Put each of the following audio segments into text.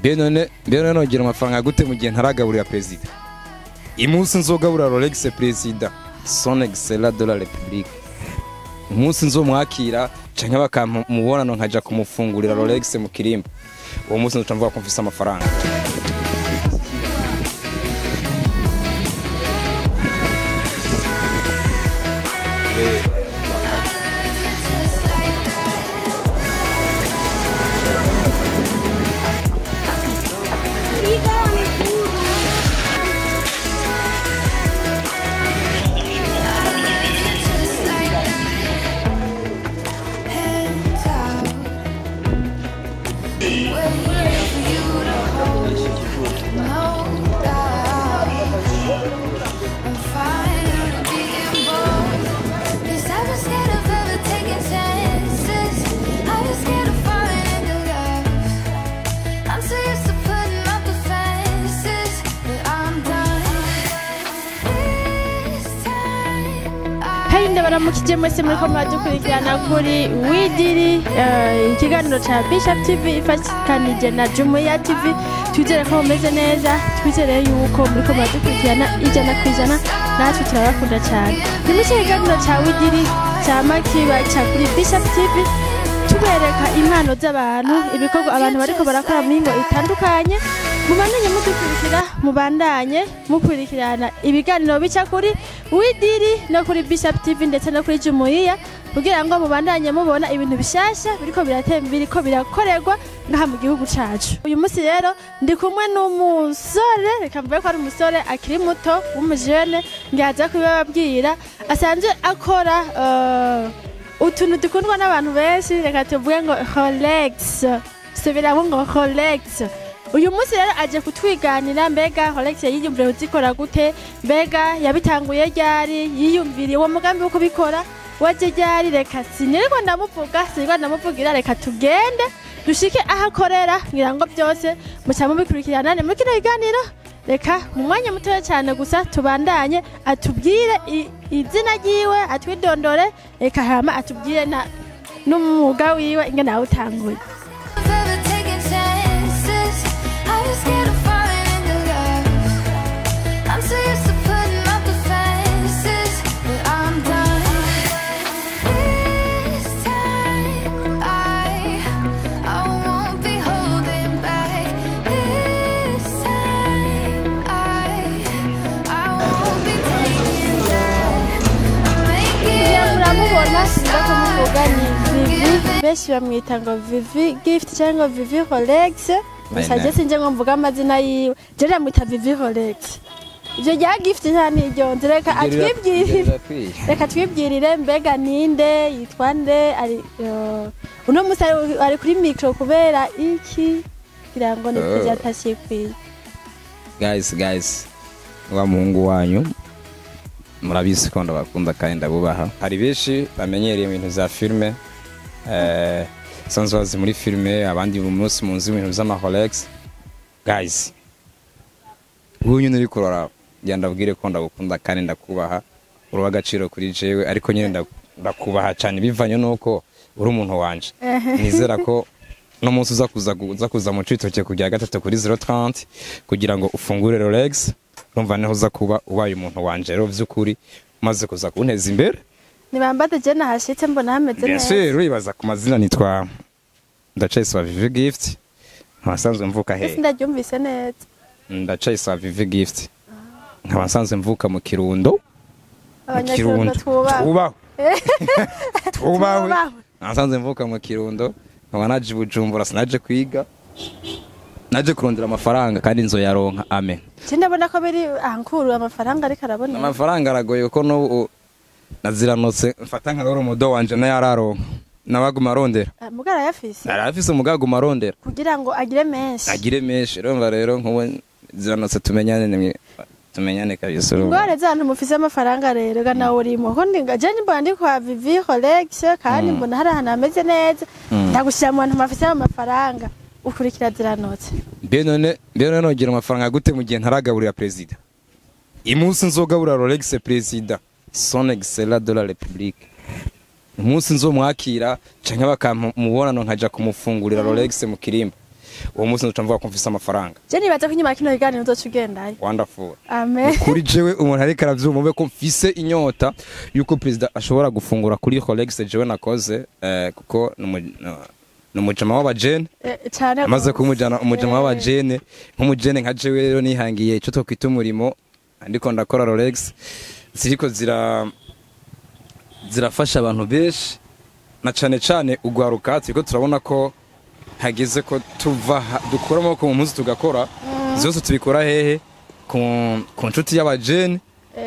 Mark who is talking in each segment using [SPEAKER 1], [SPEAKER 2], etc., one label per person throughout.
[SPEAKER 1] Mbe none nogira amafaranga gute mu gihe ntaragaburira president? Imunsi nzogabura Rolex president, son excellence de la République. Umunsi nzomwakira canke bakampa umubonano nkaja kumufungurira Rolex mu Kirimba. Uwo munsi nzoca mvuga ko mfise amafaranga.
[SPEAKER 2] Baramukije mwese muriko muradukurikirana kuri Widiri, ikiganiro ca Bishop TV ifatikanije na Jumuiya TV. Twizere ko mumeze neza, twizere yuko muriko muradukurikirana 100%, natwe turabakunda cyane. Ni mu kiganiro ca Widiri ca Makiba ca kuri Bishop TV, tubereka impano z'abantu, ibikorwa abantu bariko barakora mu mihingo itandukanye. Mubandanye mudukurikira, mubandanye mukurikirana ibiganiro bica kuri Widiri no kuri Bishop TV ndetse no kuri Jumuiya, kugira ngo mubandanye mubona ibintu bishasha biriko biratemba, biriko birakorerwa ngaha mu gihugu cacu. Uyu munsi rero ndi kumwe n'umusore, reka mvuge ko ari umusore akiri muto w'umujene, ngiye kubibabwira, asanzwe akora utuntu dukundwa n'abantu benshi, reka tuvuge ngo Rolex, subiramo ngo Rolex. Uyu munsi rero aje kutwiganira mbega Rolex yiyumviriye kuzikora gute, mbega yabitanguye ryari, yiyumviriye uwo mugambi wo kubikora waje ryari. Reka siniriko ndamuvuga, siniriko ndamuvugira, reka tugende dushike aho akorera, ngira ngo byose muca mubikurikirana muri kino kiganiro. Reka mu mwanya mutoya cyane gusa tubandanye, atubwire izina ryiwe, atwidondore, reka hama atubwire n'umwuga wiwe ingene awutanguye. Ni Vivi, benshi bamwita ngo Vivi Gift cyangwa Vivi Rolex. Gusa je sinje ngo mvuga amazina yiwe, je ndamwita Vivi Rolex. Ivyo rya Gift nta niryo nzi, reka atwibwirire, reka twibwirire mbega ninde, yitwa nde, ari uno musi ari kuri micro kubera iki, kugira ngo ni presentation ikwiye.
[SPEAKER 1] Guys, wa muhungu wanyu murabizi ko ndabakunda kandi ndabubaha. Hari benshi bamenyereye ibintu za filme, sanzwe bazi muri filme, abandi mu munsi munzi ibintu vy'ama Rolex. Guys, ubu nyine uri kurora, ndabwire ko ndagukunda kandi ndakubaha, uri uw'agaciro kuri jewe, ariko nyine ndakubaha cyane bivanye nuko uri umuntu wanje. Nizera ko no munsi uza kuza mu Cibitoke kujya gatatu kuri 030 kugira ngo ufungure Rolex. Urumva niho uza kuba ubaye umuntu wanje rero vy'ukuri, umaze kuza kunteza imbere.
[SPEAKER 2] Nibambate je nahashitse mbona hameze neza.
[SPEAKER 1] Bien sûr, uribaza ku mazina nitwa Ndacayisaba Vivi Gift. Nkasanzwe mvuka he?
[SPEAKER 2] Ndaryumvise neza.
[SPEAKER 1] Ndacayisaba Vivi Gift. Nkaba nsanzwe mvuka mu Kirundo.
[SPEAKER 2] Abanyakirundo twubaho.
[SPEAKER 1] Twubaho. Nsanzwe mvuka mu Kirundo, nkaba naje Bujumbura, sinaje kwiga. Naje kurondera amafaranga kandi nzo yaronka, amen.
[SPEAKER 2] Ndabona ko biri ankuru amafaranga ariko arabona.
[SPEAKER 1] Amafaranga aragoye kuko no naziranotse mfata nka roro mudo wanje nayo araronka. Nabaguma arondera.
[SPEAKER 2] Mugara yafise.
[SPEAKER 1] Arafise umugaguma arondera.
[SPEAKER 2] Kugira ngo agire menshi.
[SPEAKER 1] Agire menshi, urumva rero nkubo ziranotse tumenyane tumenyane kabisa.
[SPEAKER 2] Ngore zantu mufise amafaranga rero ga nawe urimo. Ko ndinga je mbona ndi kwa Vivi Rolex kandi mbona hari ahantu hameze neza. Ndagushira mu bantu mafise amafaranga. Ukurikira ziranotse.
[SPEAKER 1] Mbe none nogira amafaranga gute mu gihe ntaragaburira president? Imunsi nzogabura Rolex president, son excellence de la République. Umunsi nzomwakira canke bakampa umubonano nkaja kumufungurira Rolex mu Kirimba. Uwo munsi nzoca mvuga ko mfise amafaranga.
[SPEAKER 2] Je nibaza ko inyuma ya kino kiganiro uzoca ugendayo.
[SPEAKER 1] Wonderful.
[SPEAKER 2] Amen.
[SPEAKER 1] Kuri jewe umuntu ariko aravyumva, mbe ko mfise inyota yuko perezida ashobora gufungura kuri Rolex jewe nakoze, kuko ni umujama w'abajene.
[SPEAKER 2] Cane.
[SPEAKER 1] Amaze
[SPEAKER 2] gose.
[SPEAKER 1] kumujana umujama w'abajene, nk'umujene nka jewe rero nihangiye ico twokwita umurimo, ndiko ndakora Rolex ziriko zirafasha abantu benshi, na cane cane ugwaruka. Turiko turabona ko hageze ko tuva dukura amaboko mu mpuzu tugakora. Zose tubikora hehe? Ku nshuti y'abajene,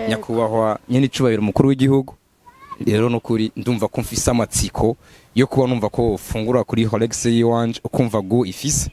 [SPEAKER 1] nyakubahwa nyene icubahiro umukuru w'igihugu. Rero nukuri ndumva ko mfise amatsiko yo kuba numva ko ufungura kuri Rolex yiwanje, ukumva gu ifise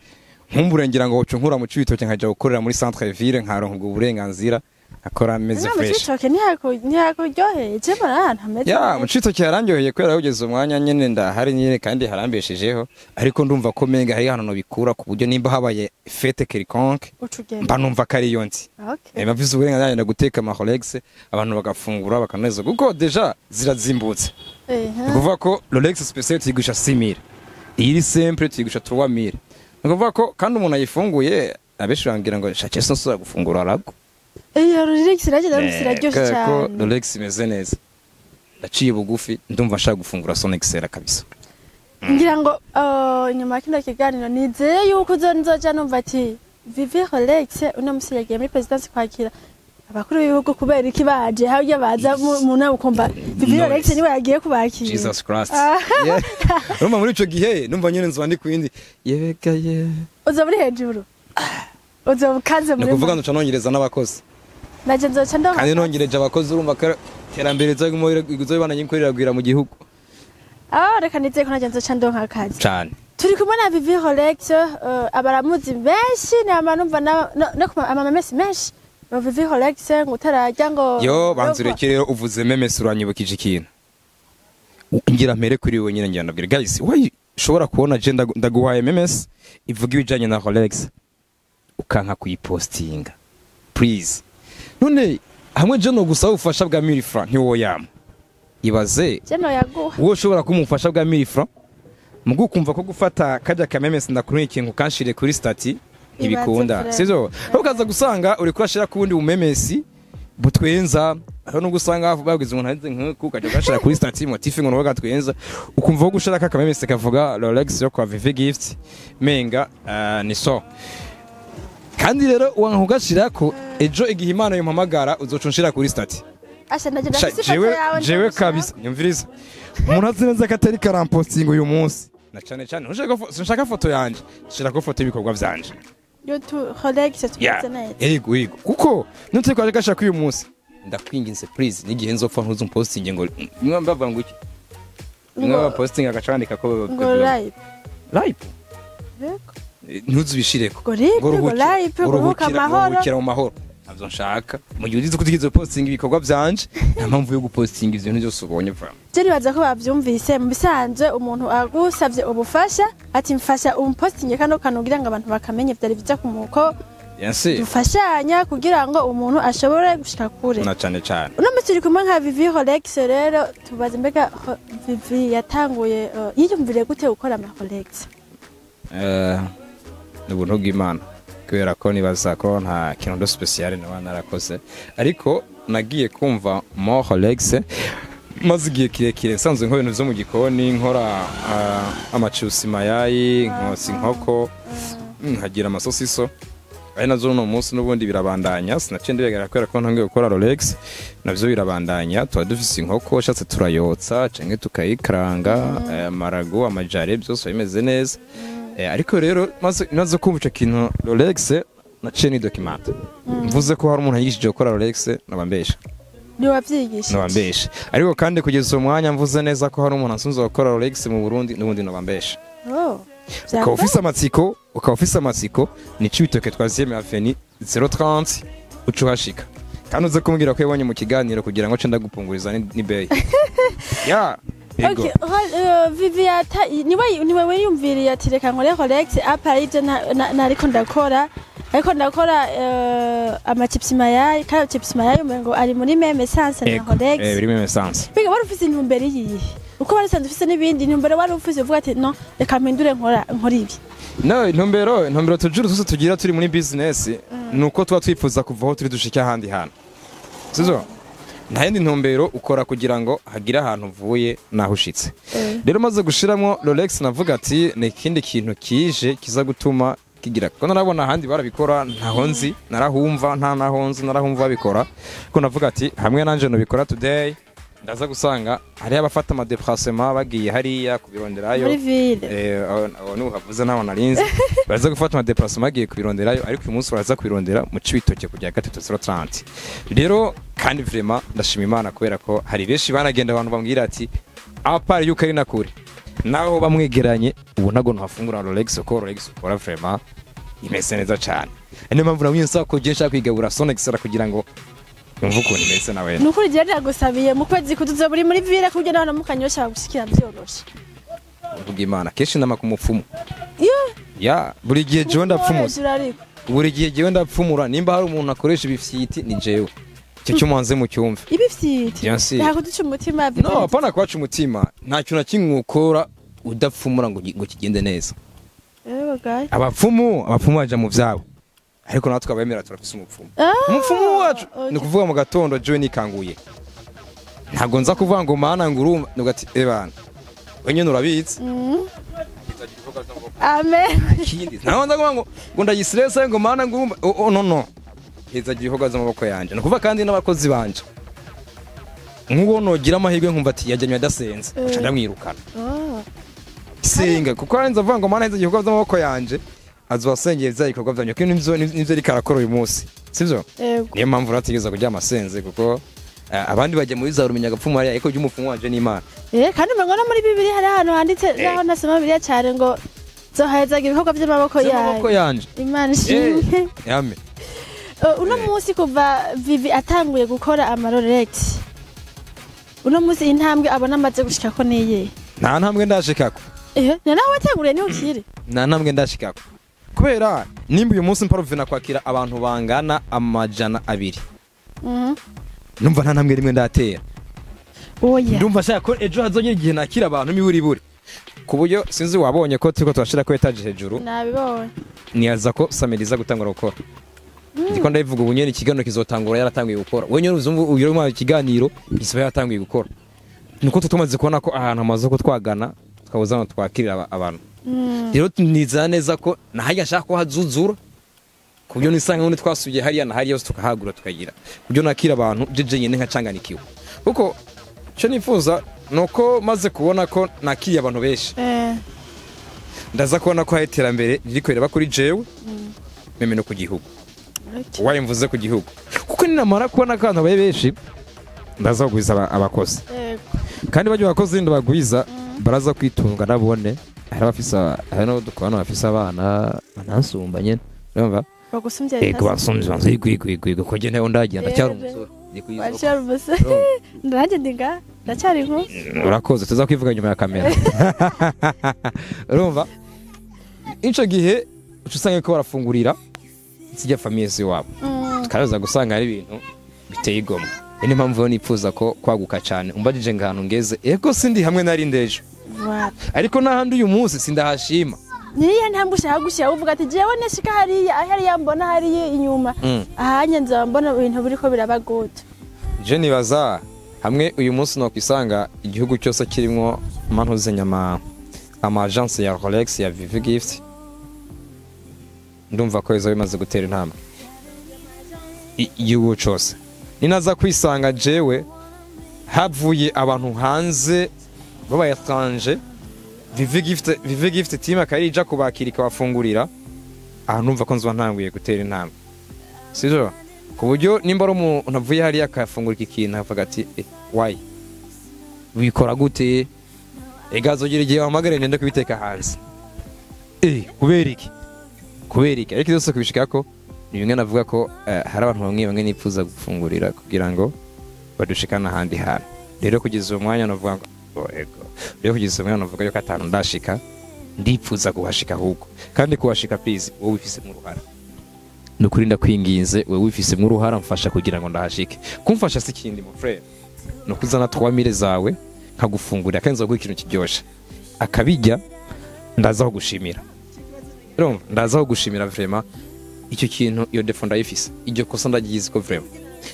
[SPEAKER 1] nkumbure, ngira ngo woca nkura mu Cibitoke nkaja gukorera muri centre ville, nkaronka ubwo burenganzira, akora ameze
[SPEAKER 2] No, mu
[SPEAKER 1] fresh.
[SPEAKER 2] Cibitoke ntihakuryoheye? Je mbona ahantu hameze
[SPEAKER 1] Ya,
[SPEAKER 2] neza.
[SPEAKER 1] mu Cibitoke harandyoheye kubera kugeza umwanya nyene ndahari nyene kandi harambeshejeho, ariko ndumva ko menga hari ahantu nobikura ku buryo nimba habaye fête quelconque
[SPEAKER 2] Uca ugenda.
[SPEAKER 1] mba numva ko ariyo nzi. Mfise uburenganzira ngenda guteka ama Rolex, abantu bagafungura bakanezerwa, kuko déjà zirazimbutse. Ni ukuvuga ko Rolex special tuyigurisha 6000, iyi iri simple tuyigurisha 3000. Ni ukuvuga ko kandi umuntu ayifunguye, abenshi bambwira ngo shake nsubira gufungura rago.
[SPEAKER 2] Iyo Rolex iragenda iraryoshe
[SPEAKER 1] Kubera ko
[SPEAKER 2] cyane.
[SPEAKER 1] Rolex imeze neza, ndaciye bugufi, ndumva nshaka gufungura son excellence kabisa.
[SPEAKER 2] Ngira ngo inyuma ya kino kiganiro nizeye yuko nzoja numva ati Vivi Rolex uno musi yagiye muri présidence kwakira abakuru b'ibihugu. Kubera iki baje harya baza mu nama, ukumva Vivi
[SPEAKER 1] Knowless.
[SPEAKER 2] Rolex niwe yagiye kubakira.
[SPEAKER 1] Jesus Christ.
[SPEAKER 2] Ah.
[SPEAKER 1] Yeah. Urumva muri ico gihe numva nyene nzoba ndi kuyindi yebeka ye.
[SPEAKER 2] Uzoba uri hejuru, uzoba ukaze
[SPEAKER 1] Ni
[SPEAKER 2] muri
[SPEAKER 1] ukuvuga ndoca nongereza n'abakozi.
[SPEAKER 2] Naje nzoca ndonka.
[SPEAKER 1] Kandi nongereje abakozi, urumva ko iterambere rizobana nyinko riragwira mu gihugu.
[SPEAKER 2] Ah, reka nizeye ko naje nzoca ndonka akazi.
[SPEAKER 1] Cane.
[SPEAKER 2] Turi kumwe na Vivi Rolex, abaramuzi benshi nama numva no ku amamesi menshi ngo Vivi Rolex ngo utararya ngo
[SPEAKER 1] Yo, banza ureke rero, uvuze memes uranyibukije ikintu. Ngira mpere kuri wewe nyine, ngira ndabwira guys, why ushobora kubona je ndaguhaye memes ivuga ibijanye na Rolex ukanka kuyipostinga? Please, none hamwe je no gusaba ubufasha bwa 1000 francs ntiwoyama? Ibaze.
[SPEAKER 2] Je no yaguha.
[SPEAKER 1] Wowe ushobora kumuha ubufasha bwa 1000 francs, mugu ukumva ko gufata kajya ka memes ndakuruye ikintu kanshire kuri statut ntibikunda.
[SPEAKER 2] Ibaze.
[SPEAKER 1] Sivyo? Ukaza gusanga uri kurashira ku wundi bumemesi butwenza, aho nubwo usanga babwiza umuntu hanze nk'uku ukajya ugashira kuri statut motif ngo nubaga twenza, ukumva ko gushira ka kamemesi kavuga Rolex yo kwa Vivi Gift menga ni so. Kandi rero wanka ugashirako, ejo igihe Imana yompamagara uzoca unshira kuri statut.
[SPEAKER 2] Asha, naje
[SPEAKER 1] Sha,
[SPEAKER 2] ndafise ifoto
[SPEAKER 1] jewe
[SPEAKER 2] yawe.
[SPEAKER 1] Jewe
[SPEAKER 2] Ndagushira.
[SPEAKER 1] kabisa, nyumviriza, umuntu azi neza ko atari karampostinga uyu munsi, na cane cane ntushaka foto yanje, shirako foto y'ibikorwa vyanje.
[SPEAKER 2] Yo tu Rolex tumeze neza.
[SPEAKER 1] Yego yego, kuko nutari kwaje gashaka uyu munsi, ndakwinginze please, n'igihe nzopfa ntuzumpostinge ngo mwe bavuga ngo iki, mwe bapostinga agacandika ko
[SPEAKER 2] Ngo live.
[SPEAKER 1] Live.
[SPEAKER 2] Yego.
[SPEAKER 1] Ntuzubishireko.
[SPEAKER 2] Ngo rip, ngo live, ngo ruhuka amahoro.
[SPEAKER 1] Ruhukira mu mahoro, ntabyo nshaka. Mu gihe ugize ko utigeze postinga ibikorwa vyanje, nta mpamvu yo gupostinga ivyo bintu byose ubonye vraiment.
[SPEAKER 2] Je nibaza ko bavyumvise. Mu bisanzwe umuntu agusavye ubufasha ati mfasha umpostinge kano kantu kugira ngo abantu bakamenye, vyari vyiza kumuko
[SPEAKER 1] Bien sûr.
[SPEAKER 2] dufashanya kugira ngo umuntu ashobore gushika kure.
[SPEAKER 1] Na cane cane.
[SPEAKER 2] Uno munsi turi kumwe nka Vivi Rolex. Rero tubaze mbega Vivi yatanguye, yiyumviriye gute gukora ama Rolex?
[SPEAKER 1] Ni ubuntu bw'Imana, kubera ko nibaza ko nta kintu de spécial naba narakoze, ariko nagiye kumva mo Rolex maze igihe kirekire nsanzwe nkora ibintu vyo mu gikoni, nkora amacusi mayayi, nkotsa inkoko, nkagira amasosiso, ari nazo uno munsi n'ubundi birabandanya. Sinaciye ndibegera kubera ko ntangiye gukora Rolex, navyo birabandanya. Tuba dufise inkoko, ushatse turayotsa canke tukayikaranga, amarago, amajare, byose bimeze neza. Ariko rero maze kumva ico kintu Rolex, naciye nidocumenta. Mvuze ko hari umuntu yigishije gukora Rolex naba mbesha.
[SPEAKER 2] Ni wavyigishije?
[SPEAKER 1] Naba mbesha. Ariko kandi kugeza uwo mwanya mvuze neza ko hari umuntu asunze gukora Rolex mu Burundi, n'ubundi naba mbesha.
[SPEAKER 2] Oh.
[SPEAKER 1] Ukaba ufise amatsiko, ni Cibitoke, troisième avenue 030, uca uhashika kandi uze kumbwira ko yabonye mu kiganiro kugira ngo nce ndagupunguriza ni beyi ya. Yego.
[SPEAKER 2] Okay, Vivi niwe wiyumviriye ati reka nkore Rolex apa ivyo nariko ndakora, ariko ndakora amachips mayayi, kandi chips mayayi umengo ari muri même essence na
[SPEAKER 1] Ego.
[SPEAKER 2] Rolex.
[SPEAKER 1] Biri essence.
[SPEAKER 2] Mbega wari ufise intumbero yihe? Uko wari usanzwe ufise n'ibindi, intumbero wari ufise uvuga ati no, reka mpindure nkora ibi?
[SPEAKER 1] No, intumbero tujuru twese tugira turi muri business nuko tuba twifuza kuva aho turi dushika ahandi hantu, sivyo? Nta yindi ntumbero, ukora kugira ngo hagire ahantu uvuye naho ushitse. Rero maze gushiramwo Rolex, navuga ati ni ikindi kintu kije kiza gutuma kigira, kuko narabona ahandi barabikora, ntaho nzi, narahumva, nta naho nzi, narahumva babikora, ko navuga ati hamwe nanje nobikora today, ndaza gusanga hariho abafata ama déplacement bagiye hariya kubironderayo
[SPEAKER 2] Muri ville.
[SPEAKER 1] Aho nuhavuze ntaho narinzi, baraza gufata ama déplacement bagiye kubironderayo, ariko uyu munsi baraza kubirondera mu Cibitoke kujya 3030. Rero kandi vraiment ndashima Imana kubera ko hari benshi banagenda, abantu bambwira ati à part yuko ari nakure naho bamwegeranye, ubu ntago ntafungura Rolex, uko Rolex ukora vraiment imeze neza cyane. Niyo mpamvu namwe nsaba ko nshaka kwigabura son excellence kugira ngo yumve ukuntu imeze nawe.
[SPEAKER 2] Ni ukuri jewe ndagusabiye mu kwezi kutuza buri muri ville, kuburyo nawe mukanyosha gushikira byoroshe.
[SPEAKER 1] Mvuga Imana kenshi nama ku mupfumu.
[SPEAKER 2] Iyo.
[SPEAKER 1] Ya, buri gihe jewe ndapfumuza.
[SPEAKER 2] Hejuru ariko.
[SPEAKER 1] Buri gihe jewe ndapfumura. Nimba hari umuntu akoresha ibifyiti ni jewe, icyo cyo mu cyumve.
[SPEAKER 2] Ibifyiti?
[SPEAKER 1] Bien sûr.
[SPEAKER 2] Ntabwo duca umutima.
[SPEAKER 1] No, hapana kwaca umutima. Nta kintu na kimwe ukora udapfumura ngo kigende neza.
[SPEAKER 2] Yego gayi.
[SPEAKER 1] Abapfumu baja mu vyabo, ariko natwe abemera turafise umupfumu. Umupfumu wacu ni kuvuga mu gatondo jewe nikanguye, ntabwo nza kuvuga ngo mana ngo urumva, nuko ati ebana we nyene urabizi.
[SPEAKER 2] Amen.
[SPEAKER 1] Ikindi ntabwo nza kuvuga ngo ndayisirese ngo mana ngo urumva, oh, oh, no no, hezagira ibikorwa z'amaboko yanje. Ni ukuvuga kandi n'abakozi banje, nk'uwo nogira amahirwe nkumva ati yajyanywe adasenze, nca ndamwirukana. Senga, kuko arenze avuga ngo mana hezagira ibikorwa by'amaboko yanje, azobasengera vya bikorwa byanyu, kuko nivyo ariko arakora uyu munsi, sivyo?
[SPEAKER 2] Yego.
[SPEAKER 1] Niyo mpamvu urategereza kuryama asenze, kuko abandi bajya muri za rumenya agapfumu hariya, ariko iby'umupfumu wanje n'Imana.
[SPEAKER 2] Kandi umengo no muri Bibiliya hari ahantu handitse, naho nasoma Bibiliya cyane, ngo zohezaga ibikorwa by'amaboko
[SPEAKER 1] by'amaboko
[SPEAKER 2] yayo.
[SPEAKER 1] Yanje.
[SPEAKER 2] Imana ishimwe.
[SPEAKER 1] Yame.
[SPEAKER 2] Uno munsi kuva Vivi atanguye gukora ama Rolex, uno munsi intambwe abona amaze gushikako niye?
[SPEAKER 1] Nta ntambwe ndashikako.
[SPEAKER 2] Ni nawe watanguriye, niho ukiri.
[SPEAKER 1] Nta ntambwe ndashikako, kubera nimba uyu munsi mparuvena kwakira abantu bangana 200, numva nta ntambwe rimwe ndatera.
[SPEAKER 2] Oya.
[SPEAKER 1] Ndumva nshaka ko ejo hazongera igihe nakira abantu miburiburi, ku buryo sinzi wabonye ko turiko turashira ko étage hejuru.
[SPEAKER 2] Nabibonye.
[SPEAKER 1] Niyaza ko samedi iza gutangura gukora. Ndiko ndabivuga ubu nyene, ikiganiro kizotangura yaratanguye gukora. Wewe nyene uzumva ugira mu ikiganiro gisiba yaratanguye gukora. Nuko tumaze kubona ko ahantu hamaze ko twagana twabuza aho twakirira abantu. Rero nizera neza ko nahajya nshaka ko hazuzura, ku buryo nisanga n'undi twasubiye hariya na hariya hose tukahagura tukagira, ku buryo nakira abantu jeje nyene nkacanganikiwe. Kuko icyo nifuza nuko maze kubona ko nakiriye abantu benshi, ndaza kubona ko hari iterambere riri kwireba kuri jewe même no ku gihugu. Waye mvuze ku gihugu kuko ninamara kubona ko abantu babaye benshi, ndaza kugwiza abakozi. Kandi bajya abakozi ndabagwiza baraza kwitunga nabone. Hari abafise, hari n'abo dukorana bafise abana banansumba nyene, urumva?
[SPEAKER 2] Bagusumbye.
[SPEAKER 1] Ego, bansumvye, bansuye yego, ko njye ntayo ndagira, ndacyari umusore, ndi kw'isoko.
[SPEAKER 2] Wacyari umusore. Nanjye ndi nga ndacyari inkumi.
[SPEAKER 1] Urakoze, tuza kwivuga nyuma ya kamera. Urumva ico gihe uca usanga ko barafungurira zijya famille z'iwabo, tukaza gusanga ari ibintu biteye igomwe. Niyo mpamvu rero nifuza ko kwaguka cyane. Umbajije ngo ahantu ngeze, ego sindi hamwe nari ndejo, ariko n'ahandi uyu munsi sindahashima.
[SPEAKER 2] Niyo ntambwe ushaka gushyira, uvuga ati jewe nashika hariya, hariya mbona hariya inyuma, ahanye nzaba mbona ibintu biriko biraba good?
[SPEAKER 1] Je nibaza hamwe uyu munsi nokwisanga igihugu cyose kirimwo mantuze ama agence ya Rolex ya Vivi Gift, ndumva ko izo bimaze gutera intambwe. Igihugu cyose ninaza kwisanga jewe havuye abantu hanze baba étranger, Vivi Gift team akayija kubakira ikabafungurira, aha numva ko nzoba ntanguye gutera intambwe, sivyo? Ku buryo nimba ari umuntu avuye hariya akafungura iki kintu akavuga ati eh, why wikora gute, ega azogira igihe wahamagare ngende kubiteka hanze, kubera iki, kubera iki? Ariko byose kubishikako ni bimwe navuga ko hari abantu bamwe bamwe nifuza gufungurira kugira ngo badushikane ahandi hantu. Rero kugeza uwo mwanya navuga ngo oh, ego, rero kugeza uwo mwanya navuga yuko atanu ndashika, ndipfuza kuhashika ahubwo. Kandi kuhashika, please, wowe ubifisemo uruhara, ni ukuri ndakwinginze, wowe ubifisemo uruhara, mfasha kugira ngo ndahashike. Kumfasha si ikindi, mon frère, ni ukuzana 3000 zawe nkagufungurira, kandi nzaguha ikintu kiryoshe akabijya, ndaza kugushimira. Urumva, ndaza gushimira vraiment icyo kintu. Iyo défaut ndayifise, iryo kosa ndagize ko vraiment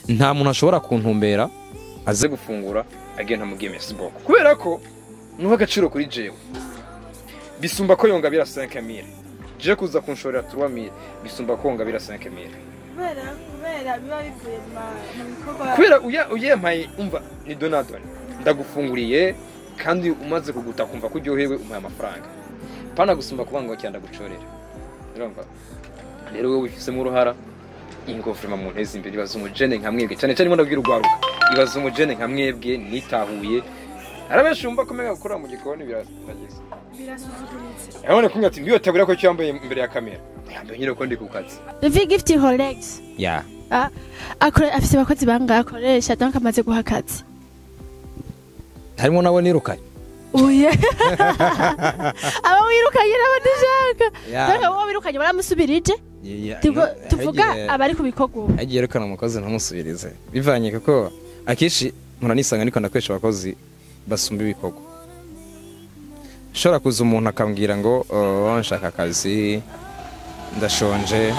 [SPEAKER 1] nta muntu ashobora kuntumbera aze gufungura agenda ntamubwiye merci beaucoup, kubera ko nuha agaciro kuri jewe. Bisumba ko yongabira 5000, je kuza kunshorera 3000, bisumba ko yongabira 5000.
[SPEAKER 2] Kubera biba bivuye mu bikorwa.
[SPEAKER 1] Kubera uya uyempaye, umva, ni donadoni, ndagufunguriye kandi umaze kuguta kumva ko uryohewe, umpaye amafaranga, pana gusumba kuba ngo cyanda gucorera. Urumva rero, wowe wifisemo uruhara. Ingo vraiment mu ntezi imbere, ibaza umujene nka mwebwe, cyane cyane ndabwira urwaruka, ibaza umujene nka mwebwe nitahuye. Arabenshi wumva ko umenga gukora mu gikoni birageze.
[SPEAKER 2] Birasuzuguritse.
[SPEAKER 1] Urabona kumwe ati ngiyo tabura ko cyambaye imbere ya kamera, yambaye nyine ko ndi ku kazi.
[SPEAKER 2] Vivi Gift Rolex
[SPEAKER 1] ya.
[SPEAKER 2] Ah, akore afise abakozi bangahe akoresha, donc amaze guha akazi?
[SPEAKER 1] Harimo nabo nirukanye.
[SPEAKER 2] Oya, aba wirukanye n'abadushaka.
[SPEAKER 1] Ya.
[SPEAKER 2] Donc abo wirukanye baramusubirije? Tuvuga abari ku bikorwa ubu.
[SPEAKER 1] Agiye yerekana umukozi ntamusubirize bivanye, kuko akenshi mpora nisanga niko ndakoresha abakozi basumba ibikorwa. Ushobora kuza umuntu akambwira ngo: "Oh, nshaka akazi, ndashonje,"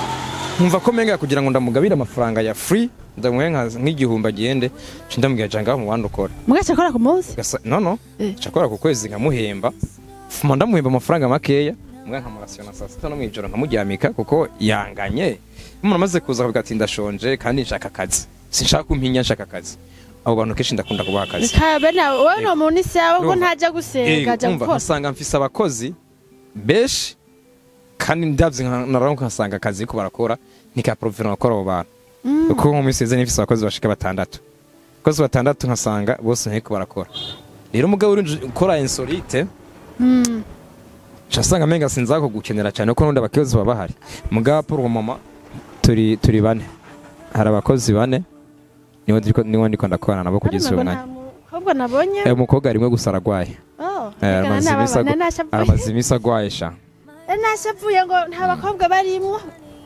[SPEAKER 1] nkumva ko menga kugira ngo ndamugabire amafaranga ya free, ndamuhe nk'igihumbi agende, nca ndamubwira: "Ja ngaho mu bandi ukora."
[SPEAKER 2] Mugaca akora ku munsi?
[SPEAKER 1] No. Nca akora ku kwezi, nkamuhemba, fuma ndamuhemba amafaranga makeya, mbwa nkamurasiyona saa sita no mw'ijoro nkamuryamika, kuko yanganye. Umuntu amaze kuza akavuga ati: "Ndashonje kandi nshaka akazi, sinshaka kumpinya, nshaka akazi," abo bantu kenshi ndakunda kubaha akazi.
[SPEAKER 2] Kabe na wowe no muntu isawa ko
[SPEAKER 1] Urumva.
[SPEAKER 2] ntajya gusenga, ajya
[SPEAKER 1] Umva,
[SPEAKER 2] gukora.
[SPEAKER 1] Nkasanga mfise abakozi benshi kandi ndavye nararonka, nkasanga akazi ko barakora ntikaprofera gukora abo bantu, kuko nko mu minsi iheze nifise abakozi bashika batandatu, abakozi batandatu, nkasanga bose ntiko barakora. Rero umugabo uri ukora insolite, nsanga menga sinzako gukenera cyane, kuko n'ubundi abakozi baba bahari. Mugabo pour le moment turi bane, hari abakozi bane, nibo ndiko ndakorana nabo kugeza uyu mwanya.
[SPEAKER 2] Mukobwa nabonye?
[SPEAKER 1] Umukobwa rimwe gusa aragwaye.
[SPEAKER 2] Oh,
[SPEAKER 1] Aramaze iminsi agwaye sha.
[SPEAKER 2] Nashavuye ngo nta bakobwa barimwo.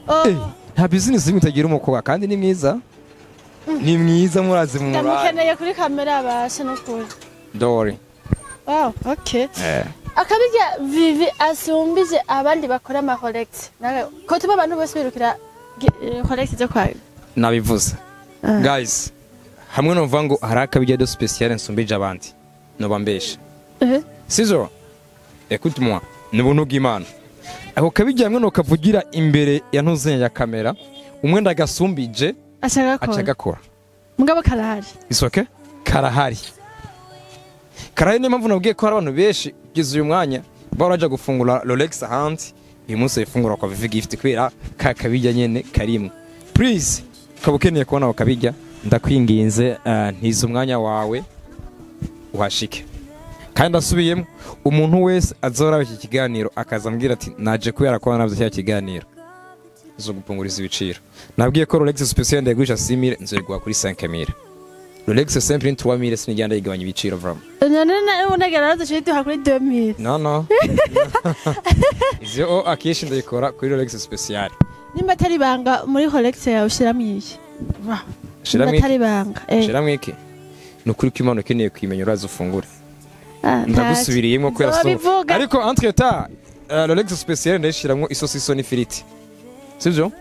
[SPEAKER 2] Oh.
[SPEAKER 1] Nta business imwe itagira umukobwa, kandi ni mwiza, ni mwiza, murazi mu murari.
[SPEAKER 2] Ndamukeneye kuri kamera, abasha no kuri.
[SPEAKER 1] Don't worry.
[SPEAKER 2] Wow, okay. Akabirya Vivi asumbije abandi bakora ama Rolex. Nawe ko tuba abantu bose birukira Rolex zo kwa.
[SPEAKER 1] Nabivuze. Guys, hamwe numva ngo hari akabirya de spécial nsumbije abandi, noba mbeshe. Sizo, écoute moi, ni ubuntu bw'Imana. Ako kabirya hamwe nukavugira imbere ya ntuzenya ya kamera, umwe ndagasumbije.
[SPEAKER 2] Ashaka
[SPEAKER 1] aca
[SPEAKER 2] ko.
[SPEAKER 1] Agakora.
[SPEAKER 2] Mugabo karahari.
[SPEAKER 1] It's okay? Karahari. Karahari, niyo mpamvu nabwiye ko hari abantu benshi kugeza uyu mwanya bahora baja gufungura Rolex ahandi, uyu munsi bayifungura kwa Vivi Gift, kubera ka kabirya nyene karimwe. Please, ukaba ukeneye kubona ako kabirya, ndakwinginze, ntiza umwanya wawe uhashike. Kandi ndasubiyemo, umuntu wese azoraba iki kiganiro akaza ambwira ati: "Naje kubera ko nabyo cya kiganiro," zo gupunguriza ibiciro. Nabwiye ko Rolex special ndayigurisha 6000, nzoyiguha kuri 5000. Rolex simple ni 3000, sinigenda ndayigabanya ibiciro vraiment.
[SPEAKER 2] None unagera razo duha kuri 2000.
[SPEAKER 1] No, ivyo o akenshi ndayikora kuri Rolex special.
[SPEAKER 2] Nimba atari ibanga, muri Rolex yawe ushiramwo iki?
[SPEAKER 1] Shiramwo
[SPEAKER 2] Nimba
[SPEAKER 1] iki?
[SPEAKER 2] atari ibanga.
[SPEAKER 1] Shiramwo iki? Ni ukuri ko Imana ukeneye kuyimenya, uraza ufungure.
[SPEAKER 2] Ah,
[SPEAKER 1] Ndagusubiriyemo kubera so
[SPEAKER 2] Nzobivuga.
[SPEAKER 1] ariko entre temps, Rolex special ndayishiramwo isosiso n'ifiriti, sivyo?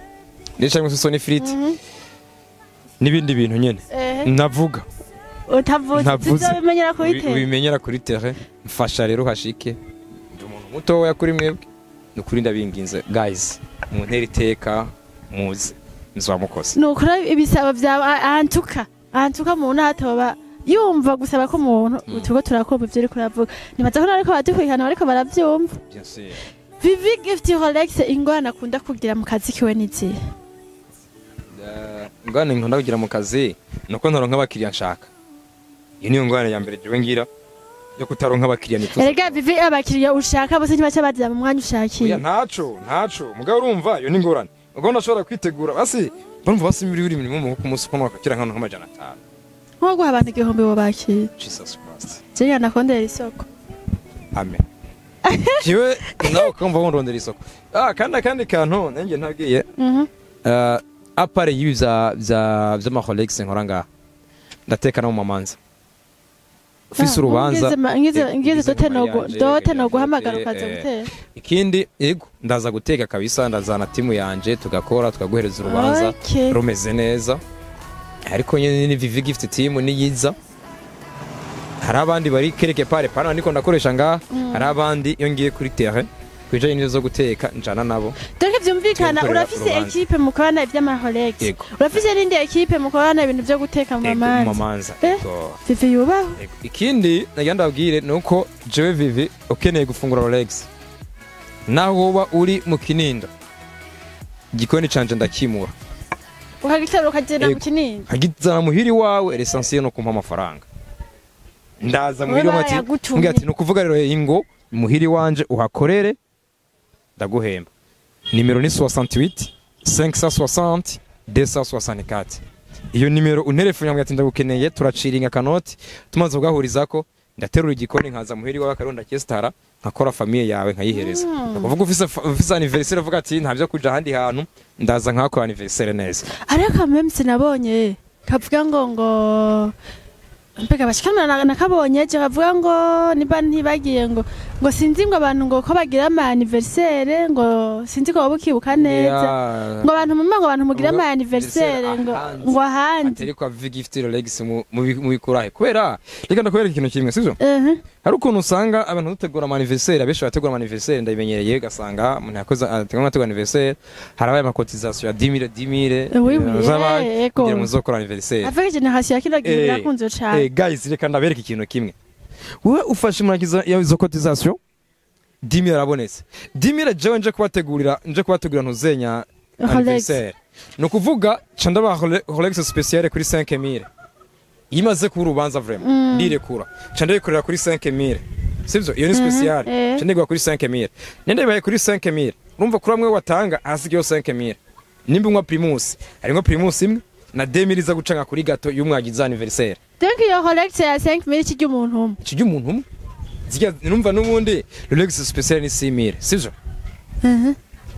[SPEAKER 1] Ndayishiramwo isosiso n'ifiriti n'ibindi bintu nyene navuga.
[SPEAKER 2] Utavuze.
[SPEAKER 1] Ntavuze.
[SPEAKER 2] Tuzobimenyera kuri terrain.
[SPEAKER 1] Ubimenyera kuri terrain. Mfasha rero uhashike, ndi umuntu mutoya kuri mwebwe, ni ukuri ndabinginze guys, muntere iteka, muze nzoba mukoze.
[SPEAKER 2] Ni ukuri ibisabo byawe, antuka umuntu hatoba yumva gusaba ko umuntu turiko turakumva ivyo uriko uravuga. Nibaza ko nariko baradukurikirana bariko baravyumva.
[SPEAKER 1] Bien sûr.
[SPEAKER 2] Vivi Gift Rolex, ingorane akunda kugira mu kazi kiwe n'izihe?
[SPEAKER 1] Ingorane nkunda kugira mu kazi ni uko ntaronka abakiriya nshaka. Iyo niyo ngorane ya mbere jewe ngira, yo kutaronka abakiriya nifuza.
[SPEAKER 2] Erega Vivi, abakiriya ushaka bose ntibaca bazira mu mwanya ushakiye.
[SPEAKER 1] Oya, ntaco mugabo urumva iyo ni ingorane, ubwo ndashobora kwitegura, basi barumva basi muri buri mirimo ku munsi ko nakakira nk'500.
[SPEAKER 2] Nko guha abantu 1000 bobakira.
[SPEAKER 1] Jesus Christ.
[SPEAKER 2] Jewe nakondera isoko.
[SPEAKER 1] Amen. Jewe nawe ukumva wundondera isoko. Ah, kandi akandi kantu nanjye ntabwiye, à part y'ibi vya vy'ama Rolex nkora ngaha, ndateka no mu mamanza. Ufise urubanza,
[SPEAKER 2] ngize dote no guhamagara ukaza guteka.
[SPEAKER 1] Ikindi, yego, ndaza guteka kabisa, ndazana timu yanje tugakora, tukaguhereza urubanza rumeze neza. Ariko nyene ni Vivi Gift team niyiza, hari abandi bari quelque part pana niko ndakoresha ngaha, hari abandi iyo ngiye kuri terrain kwijanye n'ivyo zo guteka njana nabo.
[SPEAKER 2] Donc vyumvikana urafise équipe mukorana ivy'amarolex, urafise n'indi équipe mukorana ibintu vyo guteka mu mamanza. Vivi yubaho.
[SPEAKER 1] Ikindi nagira ndabwire nuko jewe Vivi ukeneye gufungura Rolex, naho woba uri mu Kinindo, igikoni canje ndakimura
[SPEAKER 2] ukagitera ukagenda mu Kinindo,
[SPEAKER 1] nkagizana muhiri wawe. L'essentiel no kumpa amafaranga, ndaza muhiri wawe ati ati nukuvuga rero ingo muhiri wanje uhakorere, ndaguhemba. Nimero ni 68 560 264. Iyo nimero unterefone ati ndagukeneye, turaciringa kanoti tumaze kugahurizako, ndaterura igikoni nkaza muhiri wawe akaronda kestara, nkakora famille yawe nkayihereza. Ndakuvuga ufise anniversaire uvuga ati ntavyo kuja ahandi hantu, ndaza nkakora anniversaire neza.
[SPEAKER 2] Ariko meme sinabonye kavuga ngo mbega bashikana nakabonye je kavuga ngo niba ntibagiye ngo sinzi ngo abantu ngo ko bagira ama anniversaire, ngo sinzi ko babukibuka neza, ngo abantu mama ngo abantu mugira ama anniversaire ngo ahandi.
[SPEAKER 1] Ariko Vivi Gift Rolex mu bikurahe kubera reka ndakwereka ikintu kimwe, sivyo? Hari ukuntu usanga abantu dutegura ama anniversaire, abenshi bategura ama anniversaire ndabimenyereye, ugasanga umuntu yakoze ategura anniversaire, harabaye ama cotisation ya 10000 10000 zabaye kugira muzokora anniversaire.
[SPEAKER 2] Avec génération kino gihe birakunze cyane.
[SPEAKER 1] Guys, reka ndabereka ikintu kimwe. Wewe ufashe muragiza izo cotisation 10000 arabonetse. 10000 jewe nje kubategurira ntuzenya anniversaire. No kuvuga ca ndaba Rolex spéciale kuri 5000. Imaze kuba urubanza vraiment ndirekura. Ca ndayikorera kuri 5000. Sivyo? Iyo ni spéciale. Ca ndigwa kuri 5000. Nende baye kuri 5000. Urumva kuri amwe watanga hasigaye 5000. Nimba unywa Primus, harimwo Primus imwe na 2000 iza gucanga kuri gato y'umwagiza anniversaire.
[SPEAKER 2] Donc iyo Rolex ya 5000 kijya umuntu umwe.
[SPEAKER 1] Kijya umuntu umwe? Ziga numva nubundi Rolex spéciale ni 6000, sivyo?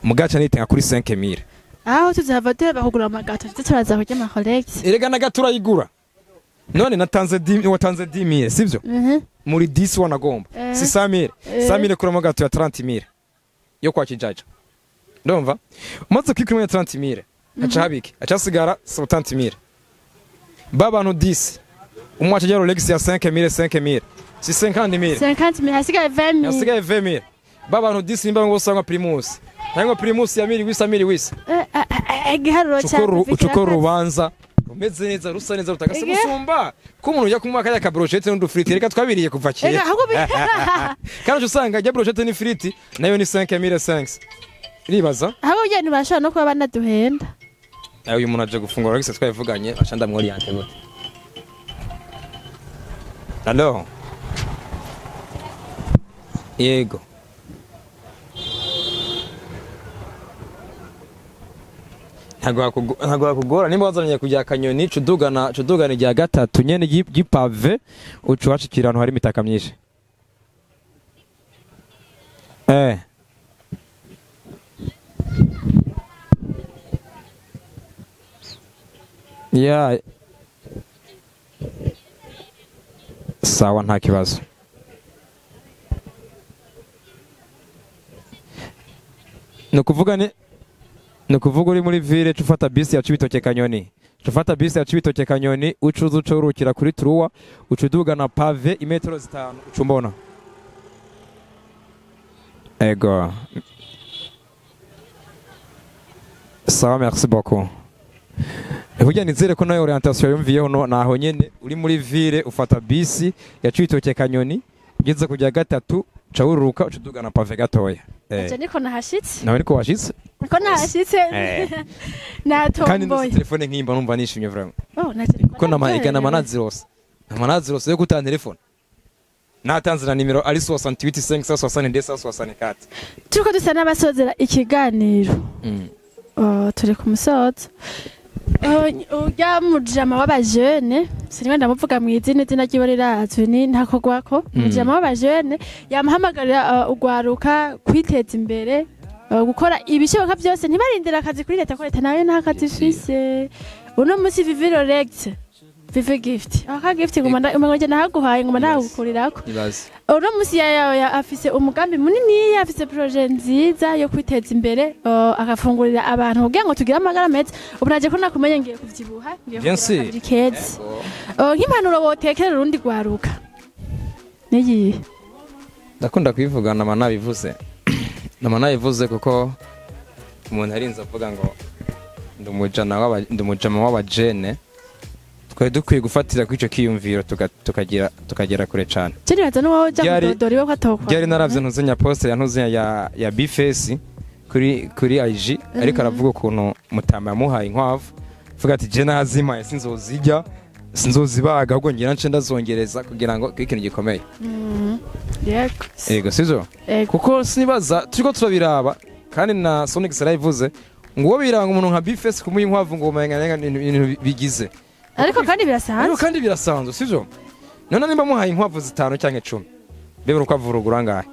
[SPEAKER 1] Mugacha nitenga kuri 5000.
[SPEAKER 2] Aho tuzava tuheba kugura amagato, turaza kurya ama Rolex.
[SPEAKER 1] Erega na gato urayigura. None natanze 10 watanze 10000, sivyo? Muri 10 wanagomba. Si 5000. 5000 kuri amagato ya 30000. Yo kwa kijaja. Ndumva? Umaze kwikura ya 30000. Acha habiki, acha sigara 70000. Baba no 10. Umwe acha Rolex ya 5000 5000. Si 50000.
[SPEAKER 2] 50000 hasigaye 20000.
[SPEAKER 1] Hasigaye 20000. Baba no 10 nimba ngo usanga Primus. Ntango Primus ya 1000 wisa 1000 wisa.
[SPEAKER 2] Igiharuro cya
[SPEAKER 1] ucukora urubanza rumeze neza rusa neza rutakase gusumba ko umuntu ujya kumwa kaya ka brochette n'udufriti reka twabiriye kuva kera. Kandi usanga ya brochette ni friti nayo ni 5005. Ribaza.
[SPEAKER 2] Aho ujya ntibashobora no kuba banaduhenda.
[SPEAKER 1] Uyu muntu aje gufungura Rolex twabivuganye aca ndamworiente gute. Allo. Yego. Ntago yakugora nimba wazanye kujya Kanyoni cudugana rya gatatu nyene gipave ucu hashikira ahantu hari imitaka myinshi. Yeah. Sawa nta kibazo. Nukuvuga uri muri ville cufata bisi ya Cibitoke Kanyoni. Cufata bisi ya Cibitoke Kanyoni ucuza ucurukira kuri Truwa ucuduga na pave imetero 5 ucumbona. Ego. Sawa, merci beaucoup. Burya nizere ko nayo orientation yumviyeho no naho nyene uri muri ville ufata bisi ya Cibitoke Kanyoni ugeze kujya gatatu uca ucuduga na pave gatoya.
[SPEAKER 2] Aje niko nahashitse.
[SPEAKER 1] Nawe niko washitse?
[SPEAKER 2] Niko nahashitse. Natomboye.
[SPEAKER 1] Kandi ndose telefone nkimba numva nishimye vraiment.
[SPEAKER 2] Oh, na telefone.
[SPEAKER 1] Kuko namaega namanazirose. Namanazirose yo gutanga telefone. Natanze na nimero ari 68 562 64.
[SPEAKER 2] Turiko dusa n'abasozera ikiganiro. Turi ku musozo. Urya mujama w'abajene sinigwa ndamuvuga mu izina izina ryiwe rirazwi ni ntakogwako. Mujama w'abajene yamuhamagarira ugwaruka kwiteza imbere, gukora ibishoboka byose ntibarindira akazi kuri leta ko leta nayo nta kazi ifise. Uno munsi Vivi Rolex Vivi Gift. Aka gift ngoma umengo nahaguhaye, ngoma nahagukurirako.
[SPEAKER 1] Ibaze.
[SPEAKER 2] Uno musi ya afise umugambi munini, afise projet nziza yo kwiteza imbere, agafungurira abantu kugira ngo tugire amagara meza. Ubu naje ko nakumenye ngiye kuvyibuha, ngiye
[SPEAKER 1] Bien
[SPEAKER 2] kugira
[SPEAKER 1] sûr.
[SPEAKER 2] kabiri keza. Nk'impanuro wotekera urundi rwaruka niyihe?
[SPEAKER 1] Ndakunda kubivuga, nama nabivuze, nama nabivuze, kuko umuntu arinze avuga ngo ndi umujama w'abajene. Twari dukwiye gufatira kuri ico kiyumviro, tukagera kure cane.
[SPEAKER 2] Je nibaza n'uwowe uja kudodora iwe ko atokwa.
[SPEAKER 1] Byari naravye ntuzenya post ya ntuzenya ya Bface kuri IG, ariko aravuga ukuntu mutama yamuhaye inkwavu, avuga ati: "Je nazimaye, sinzozijya, sinzozibaga, ahubwo ngira nce ndazongereza kugira ngo kibe ikintu gikomeye."
[SPEAKER 2] Yego.
[SPEAKER 1] Yego, sivyo?
[SPEAKER 2] Yego.
[SPEAKER 1] Kuko sinibaza turiko turabiraba, kandi na Sonic yarabivuze ngo uwo biranga umuntu nka Bface kumuha inkwavu ngo umenga nenga ibintu bigize.
[SPEAKER 2] Ariko kandi
[SPEAKER 1] Ariko
[SPEAKER 2] birasanzwe.
[SPEAKER 1] Kandi birasanzwe, sivyo? None nimba muhaye inkwavu zitanu cyangwa 10, bebe urukwavu rugura ngahe?